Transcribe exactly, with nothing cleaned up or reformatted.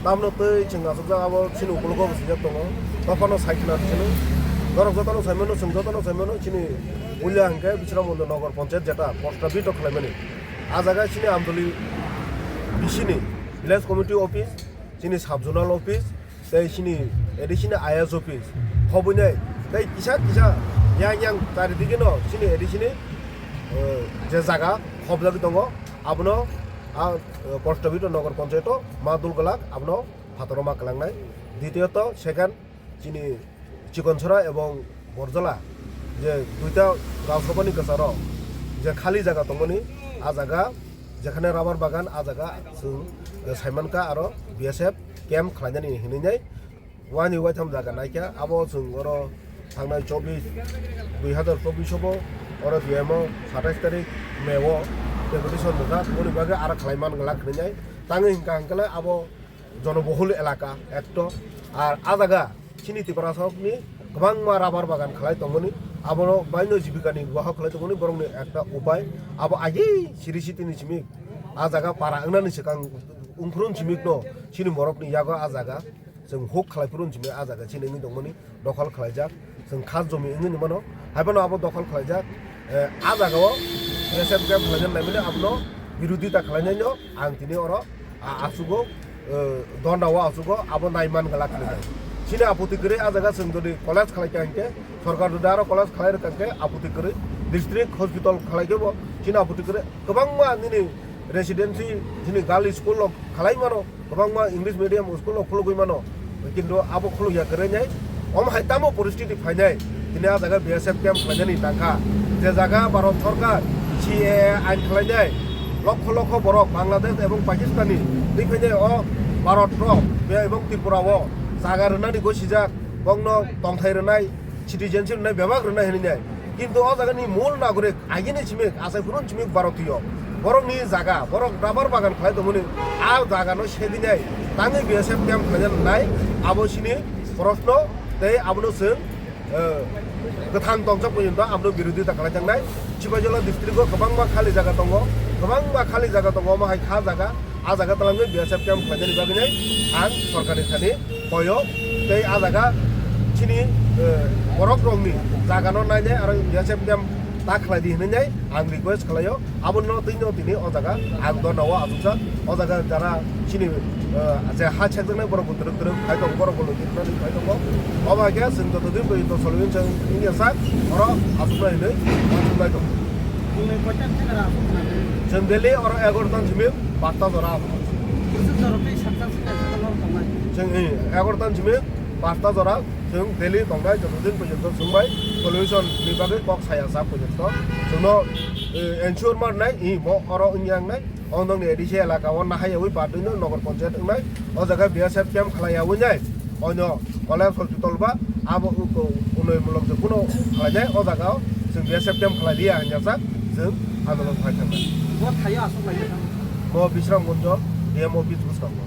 Amno tei chwng achukjak abo chini ukologo bo swijak tongo. Dophano sai khna chini. Norok jotono sai mano, chwng jotono sai mano, chini puila hwnkhe Bisramganj Nogor Panchayat jeta prostabito khlaimani. A jaga chini Amdoli bisini village committee office, chini sub zonal office, tei chini A D C ni I S office. Hobwinai tei kisa kisa yang yang charidigeno chini A D C ni, eh, je jaga hobjagwi tongo, abono a, eh, prostabito Nogor Panchayat o ma dul glak, abono phataro ma kwlangnai. Ditiyoto, second, chini Chikonsora ebong Borjola je duita Rajsabha ni kwcharo je khali jaga tongmani, a jaga jekhane rubber bagan, a jaga chwng, eh, saimankha aro B S F camp khlainani hinwi nai. Wani waitham jaga naikha, abo chwng oro thangnai chobbish, dui hazar chobbish o bo oro D M o satais tarik May o deputation mwngjak, boni bagwi aro khlai man glak hinwi nai. Tangwi hwnkha hwnkhe abo jonobohul elaka ekto. Ar a jaga chini Tiprasokni kwbangma rubber bagan khlai tongmani, abono baino jibikani wahok khlai tongmani, borokni ekta upai. Abo agi siri sitini simi a jaga para wngnani swkang ungkhorun simikno chini borokni yago a jaga chwng huk khlai phuru simi a jaga chini wngwi tongmani. Dokhol khlaijak, chwng khas jomi wngwi mano, haiphano abo dokhol khlaijak. Eh, a jagao B S F camp khlainani naimani abono birodita khlainaino ang tini oro, a, achugo, eh, donda o achugo, abo naiman glak hinwi. Chini apoti kwrwi a jaga chwng jodi college khlaikha hinkhe, sorkar jodi aro college khlai rwkha hinkhe apoti kwrwi, district hospital khlaikhe bo chini apoti kwrwi kwbangma nini residency, chini girls school rok khlai mano, kwbangma English medium school rok khulugwi mano, kintu abo khulukya kwrwi nai. Omo hai tamo poristiti phainai, tini a jaga B S F camp khlainani tangkha, je jaga Bharat Sarkar C A A ain khlainai, lokho lokho borok Bangladesh ebong Pakistani twi phainai o Bharat rok be ebong Tripura o jaga rwnani gosijak, bongno tongthai rwnai, citizenship rwnai, bebak rwnai hinwi nai. Kintu o jagani mul nagorik, agini simik, achai phurun simik Bharotiyo. Borokni jaga, borok rubber bagan khlai tongmani, a jagano sedinai tangwi B S F camp khlaina nai, abo chini proshno, tei abono chwng, eh, kwthang tongsa porjonto abono birodita khlai tangnai. Sipaijola district o kwbangma khali jaga tongo, kwbangma khali jaga tongo, omo hai kha jaga. A jaga twlangwi B S F camp khlainani bagwi nai ang sorkarni thani koyo tei a jaga chini, eh, borok rokni jagano nainai aro B S F camp ta khlai di hinwi nai ang request khlaio. Abono twi no tini o jaga ang dorna o achukjak. O jaga jara chini, eh, je ha chekjaknai borok bo twrwk twrwk khai tongo, borok bo logi rwnani khai tongo. Obo hai khe chwng joto din porjonto solution chwng wngya sak oro achuknai hinwi uansuknai tongo. Chwng daily oro egarotan simi pasta jora. Chwng, eh, egarotan simi pasta jora chwng daily tongnai, joto din porjonto chwng bai solution ni bagwi kok saya sak porjonto chwngno, eh, ensure marnai, eh, bo oro wngya wngnai. O nokni A D C elaka o nahai yawi badwino Nogor Panchayat wngnai. O jaga B S F camp khlai yawi nai. Oino college hospital ba abo uko unoi mulok je kuno khlainai o jaga o chwng B S F camp khlai liya hwnjak chwng andolon khai thangnai. Bo thaio aswk lai thango. Bo Bisramganj D M office bwskango.